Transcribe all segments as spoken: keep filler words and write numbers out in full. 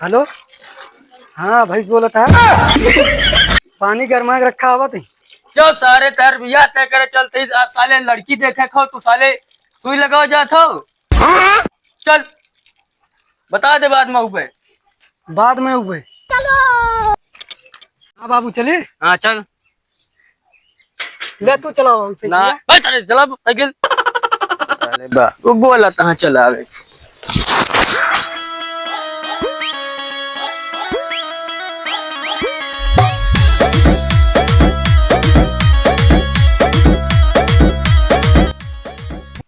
हेलो, हाँ भाई, बोलत है। पानी गरमा के रखा आवत है। जो सारे तार बियाह तय करे चलते ही आज साले लड़की देखे खो, तू साले सुई लगावा जात हो। चल, बता दे बाद में उबे। बाद में उबे। हाँ बाबू, चली। हाँ, चल। ले तू चलाओ उसे ना, भैया। बस, अरे, चला साइकिल। अरे बा, वो बोला तहाँ चलावे।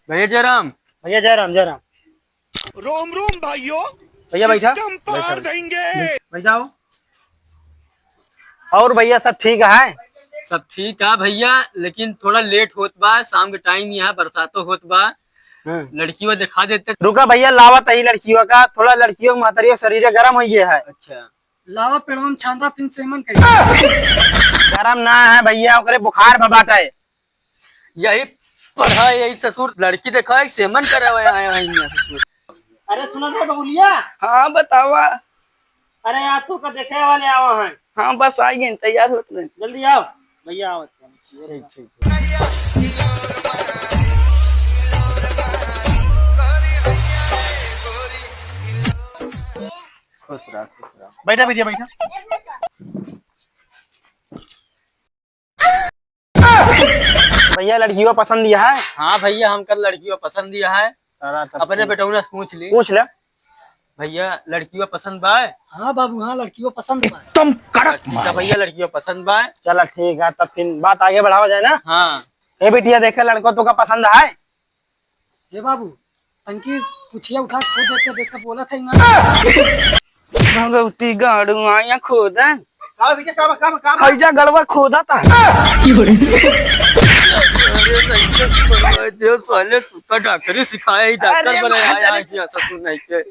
भैया जयराम। भैया जयराम, जयराम। रोम रोम भाइयों। भैया बैठा। सिस्टम पार देंगे। बैठा हो। और भैया सब ठीक है? सब ठीक है भैया, लेकिन थोड़ा लेट होत बा, शाम के टाइम यहाँ बरसातो होत बा। हाँ। लड़की वो दिखा देते। रुका भैया, लावा तही लड़कियों का, थोड़ा लड़कियों के महतरियो शरीर गरम हो गया है। अच्छा। लावा पेड़वा में छांदा फिन सेमन कही। गरम ना है भैया, ओकरे बुखार भबाटा है। यही पढ़ा, यही ससुर लड़की देखा है, सेमन करे हुए आए हैं यहाँ ससुर। अरे सुना था बबुलिया। हाँ बतावा। अरे यार तू का देखे वाले आवा हैं। हाँ बस आ गए, तैयार होत रहे। जल्दी आओ भैया, आओ। ठीक, ठीक। खुश रहा, खुश रहा। बैठा भैया, बैठा। भैया, लड़कियों पसंद दिया है? हाँ भैया, हमका लड़कियों पसंद दिया है। सारा तब अपने ठीक। बेटौना से पूछ ली। पूछ ले। भैया, लड़कियों पसंद बा? हाँ बाबू, हाँ, लड़कियों पसंद बा। एकदम कड़क ठीक है माल। भैया, लड़कियों पसंद बा। चला ठीक है, तब फिर बात आगे बढ़ावा जाए ना। हाँ। ए बिटिया, देखे लड़को तो का पसंद है? हे बाबू, तनकी पुछिया उठा के खोद देते, देख के बोलत है ना। भगवती गाड़ू आया खोदा। का भैया, का बा, का बा, का बा? हैजा गड़वा खोदा था। जो साले तू तो डॉक्टरी सिखाए ही, डॉक्टर अरे बने मार आया दे। है क्या ससुर नहीं के।